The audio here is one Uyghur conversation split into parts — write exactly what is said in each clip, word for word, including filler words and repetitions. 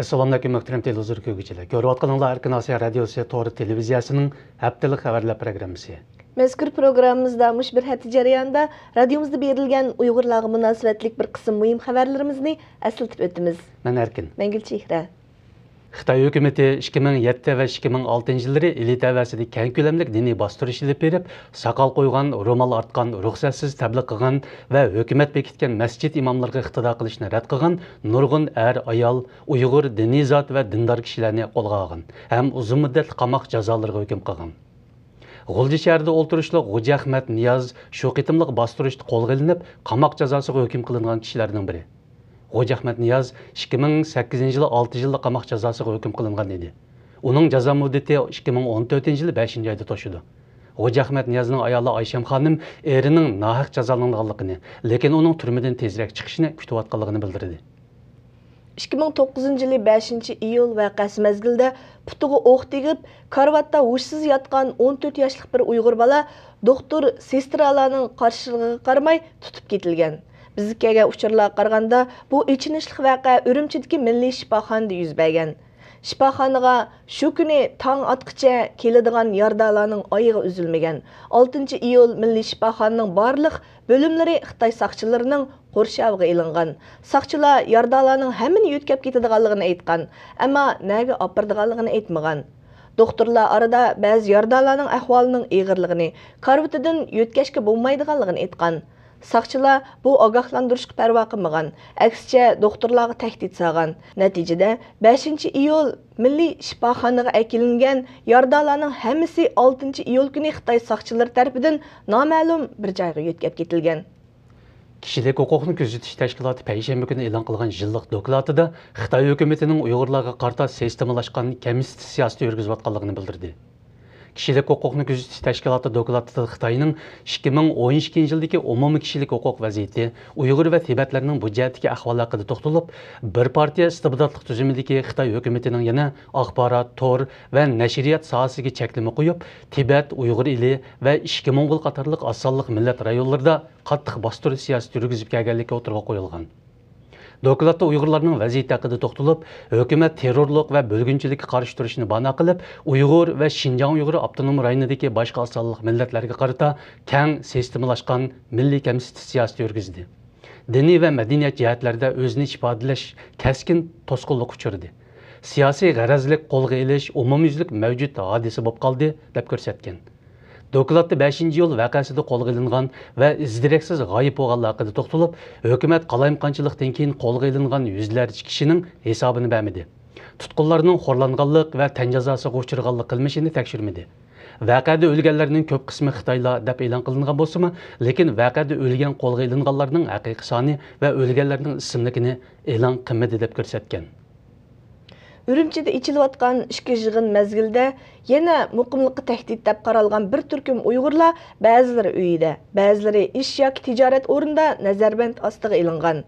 ئەسسالامۇئەلەيكۇم، مۆھتەرەم تېلېۋىزور كۆرگۈچىلەر. كۆرۈۋاتقىنىڭلار ئەركىن ئاسىيا رادىيوسى تور تېلېۋىزىيەسىنىڭ ھەپتىلىك خەۋەرلەر پروگراممىسى. مەزكۇر پروگراممىمىزدا مۇشۇ بىر ھەپتە جەريانىدا رادىيومىزدا بېرىلگەن ئۇيغۇرلارغا مۇناسىۋەتلىك بىر قىسىم مۇھىم خەۋەرلىرىمىزنى ئەسلىتىپ ئۆتىمىز. مەن ئەركىن. مەن گۈلچېھرە. خىتاي ھۆكۈمىتى ئىككى مىڭ يەتتە ۋە ئىككى مىڭ ئالتىنچى يىللىرى ئىلى تەۋەسىدە كەڭ كۆلەملىك دىنىي باستۇرۇش ئېلىپ بېرىپ، ساقال قويغان، رومال ئارتقان، رۇخسەتسىز تەبلىغ قىلغان ۋە ھۆكۈمەت بېكىتكەن مەسچىت ئىماملىرىغا ئىقتىدا قىلىشنى رەت قىلغان نۇرغۇن ئەر، ئايال، ئۇيغۇر دىنىي زات ۋە دىندار كىشىلەرنى قولغا ئالغان ھەم ئۇزۇن مۇددەتلىك قاماق جازالىرىغا ھۆكۈم قىلغان. غۇلجا شەھىرىدە ئولتۇرۇشلۇق غوجا ئەخمەت نىياز شۇ قېتىملىق باستۇرۇشتا قولغا ئېلىنىپ، قاماق جازاسىغا ھۆكۈم قىلىنغان كىشىلەرنىڭ بىرى. غوجا ئەخمەت نىياز ئىككى مىڭ سەككىزىنچى يىلى ئالتە يىللىق قاماق جازاسىغا ھۆكۈم قىلىنغان ئىدى. ئۇنىڭ جازا مۇددىتى ئىككى مىڭ ئون تۆتىنچى يىلى بەشىنچى ئايدا توشىدۇ. غوجا ئەخمەت نىيازنىڭ ئايالى ئايشەم خانىم ئېرىنىڭ ناھەق جازالانغانلىقىنى، لېكىن ئۇنىڭ تۈرمىدىن تېزرەك چىقىشىنى كۈتۈۋاتقانلىقىنى بىلدۈردى. ئىككى مىڭ توققۇزىنچى يىلى بەشىنچى ئىيۇل ۋەقەسى مەزگىلىدە پۇتىغا ئوق تېگىپ، كارىۋاتتا ھوشسىز ياتقان ئون تۆت ياشلىق بىر ئۇيغۇر بالا دوختۇر، سېسترالارنىڭ قارشىلىقىغا قارىماي تۇتۇپ كېتىلگەن. بىزگە كەلگەن ئۇچۇرلارغا قارىغاندا، بۇ ئېچىنىشلىق ۋەقە ئۈرۈمچىدىكى مىللىي شىپاخانىدا يۈز بەرگەن. شىپاخانىغا شۇ كۈنى تاڭ ئاتقىچە كېلىدىغان يارىدارلارنىڭ ئايىغى ئۈزۈلمىگەن. ئالتىنچى ئىيۇل مىللىي شىپاخانىنىڭ بارلىق بۆلۈملىرى خىتاي ساقچىلىرىنىڭ قورشاۋىغا ئېلىنغان. ساقچىلار يارىدارلارنىڭ ھەممىنى يۆتكەپ كېتىدىغانلىقىنى ئېيتقان، ئەمما نەگە ئاپىرىدىغانلىقىنى ئېيتمىغان. دوختۇرلار ئارىدا بەزى يارىدارلارنىڭ ئەھۋالىنىڭ ئېغىرلىقىنى، كارىۋىتىدىن يۆتكەشكە بولمايدىغانلىقىنى ئېيتقان. ساقچىلار بۇ ئاگاھلاندۇرۇشقا پەرۋا قىلمىغان، ئەكسىچە دوختۇرلارغا تەھدىت سالغان. نەتىجىدە، بەشىنچى ئىيۇل مىللىي شىپاخانىغا ئەكېلىنگەن يارىدارلارنىڭ ھەممىسى ئالتىنچى ئىيۇل كۈنى خىتاي ساقچىلىرى تەرىپىدىن نامەلۇم بىر جايغا يۆتكەپ كېتىلگەن. كىشىلىك ھوقۇقنى كۆزىتىش تەشكىلاتى پەيشەنبە كۈنى ئېلان قىلغان يىللىق دوكلاتىدا خىتاي ھۆكۈمىتىنىڭ ئۇيغۇرلارغا قارىتا سىستېمىلاشقان كەمسىتىش سىياسىتى يۈرگۈزۈۋاتقانلىقىنى بىلدۈردى. كىشىلىك ھوقۇقنى كۆزىتىش تەشكىلاتى دوكلاتىدا خىتاينىڭ ئىككى مىڭ ئون ئىككىنچى يىلدىكى ئومۇمىي كىشىلىك ھوقۇق ۋەزىيىتى، ئۇيغۇر ۋە تىبەتلەرنىڭ بۇ جەھەتتىكى ئەھۋالى ھەققىدە توختىلىپ، بىر پارتىيە ئىستىبداتلىق تۈزۈمىدىكى خىتاي ھۆكۈمىتىنىڭ يەنە ئاخبارات، تور ۋە نەشرىيات ساھەسىگە چەكلىمە قويۇپ، تىبەت، ئۇيغۇر ئېلى ۋە ئىچكى موڭغۇل قاتارلىق ئاز سانلىق مىللەت رايونلىرىدا قاتتىق باستۇرۇش سىياسىتى يۈرگۈزۈپ كەلگەنلىكى ئوتتۇرىغا قويۇلغان. دوكلاتتا ئۇيغۇرلارنىڭ ۋەزىيىتى ھەققىدە توختىلىپ، ھۆكۈمەت تېررورلۇق ۋە بۆلگۈنچىلىككە قارشى تۇرۇشنى باھانە قىلىپ، ئۇيغۇر ۋە شىنجاڭ ئۇيغۇر ئاپتونوم رايونىدىكى باشقا ئاز سانلىق مىللەتلەرگە قارىتا كەڭ سىستېمىلاشقان مىللىي كەمسىتىش سىياسىتى يۈرگۈزدى. دىنىي ۋە مەدەنىيەت جەھەتلەردە ئۆزىنى ئىپادىلەش كەسكىن توسقۇنلۇققا ئۇچرىدى. سىياسىي غەرەزلىك قولغا ئېلىش ئومۇميۈزلۈك مەۋجۇت ھادىسە بولۇپ قالدى، دەپ كۆرسەتكەن. دوكلاتتا بەشىنچى ئىيۇل ۋەقەسىدە قولغا ئېلىنغان ۋە ئىز دېرەكسىز غايىب بولغانلار ھەققىدە توختىلىپ، ھۆكۈمەت قالايمىقانچىلىقتىن كېيىن قولغا ئېلىنغان يۈزلەرچە كىشىنىڭ ھېسابىنى بەرمىدى. تۇتقۇنلارنىڭ خورلانغانلىق ۋە تەن جازاسىغا ئۇچرىغانلىق قىلمىشىنى تەكشۈرمىدى. ۋەقەدە ئۆلگەنلەرنىڭ كۆپ قىسمى خىتايلار دەپ ئېلان قىلىنغان بولسىمۇ، لېكىن ۋەقەدە ئۆلگەن قولغا ئېلىنغانلارنىڭ ھەقىقىي سانى ۋە ئۆلگەنلەرنىڭ ئىسىملىكىنى ئېلان قىلمىدى، دەپ كۆرسەتكەن. ئۈرۈمچىدە ئېچىلىۋاتقان ئىككى يىغىن مەزگىلىدە يەنە مۇقىملىققا تەھدىت دەپ قارالغان بىر تۈركۈم ئۇيغۇرلار بەزىلىرى ئۆيىدە، بەزىلىرى ئىش ياكى تىجارەت ئورنىدا نەزەربەند ئاستىغا ئېلىنغان.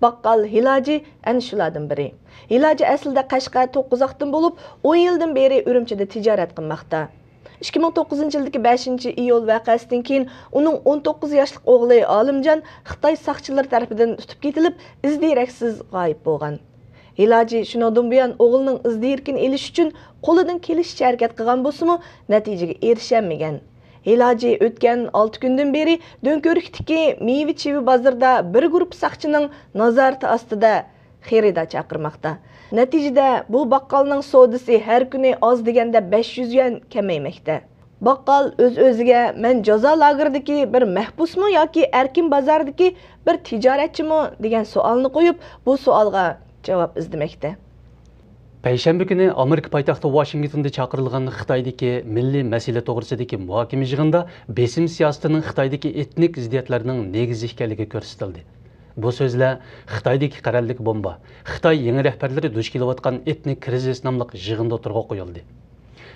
باققال ھىلاجى ئەنە شۇلاردىن بىرى. ھىلاجى ئەسلىدە قەشقەر توققۇزاقتىن بولۇپ، ئون يىلدىن بېرى ئۈرۈمچىدە تىجارەت قىلماقتا. ئىككى مىڭ توققۇزىنچى يىلدىكى بەشىنچى ئىيۇل ۋەقەسىدىن كېيىن ئۇنىڭ ئون توققۇز ياشلىق ئوغلى ئالىمجان خىتاي ساقچىلىرى تەرىپىدىن تۇتۇپ كېتىلىپ، ئىز دېرەكسىز غايىب بولغان. ھىلاجى شۇنىڭدىن بۇيان ئوغلىنىڭ ئىز دېرىكىنى ئېلىش ئۈچۈن قولىدىن كېلىشىچە ھەرىكەت قىلغان بولسىمۇ، نەتىجىگە ئېرىشەلمىگەن. ھىلاجى ئۆتكەن ئالتە كۈندىن بېرى دۆڭكۆۋرۈكتىكى مېۋە-چېۋە بازىرىدا بىر گۇرۇپپا ساقچىنىڭ نازارىتى ئاستىدا خېرىدار چاقىرماقتا. نەتىجىدە، بۇ باققالنىڭ سودىسى ھەر كۈنى ئاز دېگەندە بەش يۈز يۈەن كەمەيمەكتە. باققال ئۆز-ئۆزىگە، «مەن جازا لاگېرىدىكى بىر مەھبۇسمۇ ياكى ئەركىن بازاردىكى بىر تىجارەتچىمۇ؟» دېگەن سوئالنى قويۇپ، بۇ سوئالغا جاۋاب ئىزدىمەكتە. پەيشەنبە كۈنى ئامېرىكا پايتەختى ۋاشىنگتوندا چاقىرىلغان خىتايدىكى مىللىي مەسىلە توغرىسىدىكى مۇھاكىمە يىغىنىدا بېسىم سىياسىتىنىڭ خىتايدىكى ئېتنىك زىددىيەتلەرنىڭ نېگىزى ئىكەنلىكى كۆرسىتىلدى. بۇ سۆزلەر خىتايدىكى قەرەللىك بومبا، خىتاي يېڭى رەھبەرلىرى دۇچ كېلىۋاتقان ئېتنىك كىرىزىس ناملىق يىغىندا ئوتتۇرىغا قويۇلدى.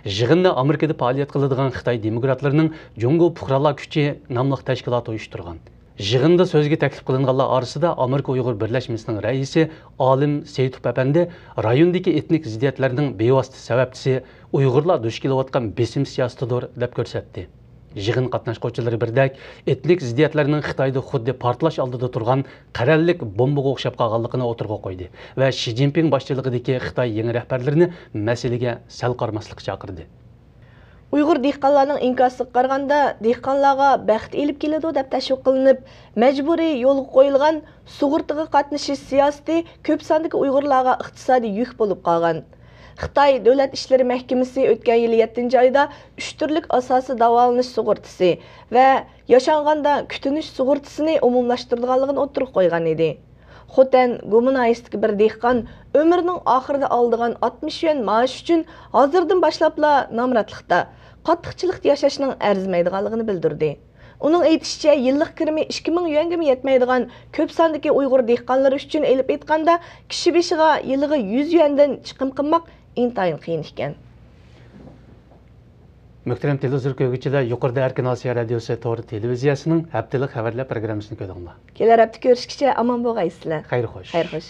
يىغىننى ئامېرىكىدا پائالىيەت قىلىدىغان خىتاي دېموكراتلىرىنىڭ جۇڭگو پۇقرالار كۈچى ناملىق تەشكىلاتى ئۇيۇشتۇرغان. يىغىندا سۆزگە تەكلىپ قىلىنغانلار ئارىسىدا ئامېرىكا ئۇيغۇر بىرلەشمىسىنىڭ رەئىسى ئالىم سېيىتوف ئەپەندى رايوندىكى ئېتنىك زىددىيەتلەرنىڭ بىۋاسىتە سەۋەبچىسى ئۇيغۇرلار دۇچ كېلىۋاتقان بېسىم سىياسىتىدۇر، دەپ كۆرسەتتى. يىغىن قاتناشقۇچىلىرى بىردەك ئېتنىك زىددىيەتلەرنىڭ خىتايدا خۇددى پارتلاش ئالدىدا تۇرغان قەرەللىك بومبىغا ئوخشاپ قالغانلىقىنى ئوتتۇرىغا قويدى ۋە شى جىنپىڭ باشچىلىقىدىكى خىتاي يېڭى رەھبەرلىرىنى مەسىلىگە سەل قارىماسلىققا چاقىردى. ئۇيغۇر دېھقانلارنىڭ ئىنكاسىغا قارىغاندا، دېھقانلارغا بەخت ئېلىپ كېلىدۇ دەپ تەشۋىق قىلىنىپ، مەجبۇرىي يولغا قويۇلغان سۇغۇرتىغا قاتنىشىش سىياسىتى كۆپ ساندىكى ئۇيغۇرلارغا ئىقتىسادىي يۈك بولۇپ قالغان. خىتاي دۆلەت ئىشلىرى مەھكىمىسى ئۆتكەن يىلى يەتتىنچى ئايدا ئۈچ تۈرلۈك ئاساسىي داۋالىنىش سۇغۇرتىسى ۋە ياشانغاندا كۈتۈنۈش سۇغۇرتىسىنى ئومۇملاشتۇرىدىغانلىقىنى ئوتتۇرىغا قويغان ئىدى. خوتەن گۇما ناھىيەسىدىكى بىر دېھقان ئۆمرىنىڭ ئاخىرىدا ئالىدىغان ئاتمىش يۈەن مائاش ئۈچۈن ھازىردىن باشلاپلا نامراتلىقتا، قاتتىقچىلىقتا ياشاشنىڭ ئەرزىمەيدىغانلىقىنى بىلدۈردى. ئۇنىڭ ئېيتىشىچە، يىللىق كىرىمى ئىككى مىڭ يۈەنگىمۇ يەتمەيدىغان كۆپ ساندىكى ئۇيغۇر دېھقانلىرى ئۈچۈن ئېلىپ ئېيتقاندا، كىشى بېشىغا يىلىغا يۈز يۈەندىن چىقىم قىلماق ئىنتايىن قىيىن ئىكەن. مۆھتەرەم تېلېۋىزور كۆرگۈچىلەر، يۇقىرىدا ئەركىن ئاسىيا رادىيوسى تور تېلېۋىزىيەسىنىڭ ھەپتىلىك خەۋەرلەر پروگراممىسىنى كۆردۈڭلار. كېلەر ھەپتە كۆرۈشكىچە ئامان بولغايسىلەر. خەير خوش. خەير خوش.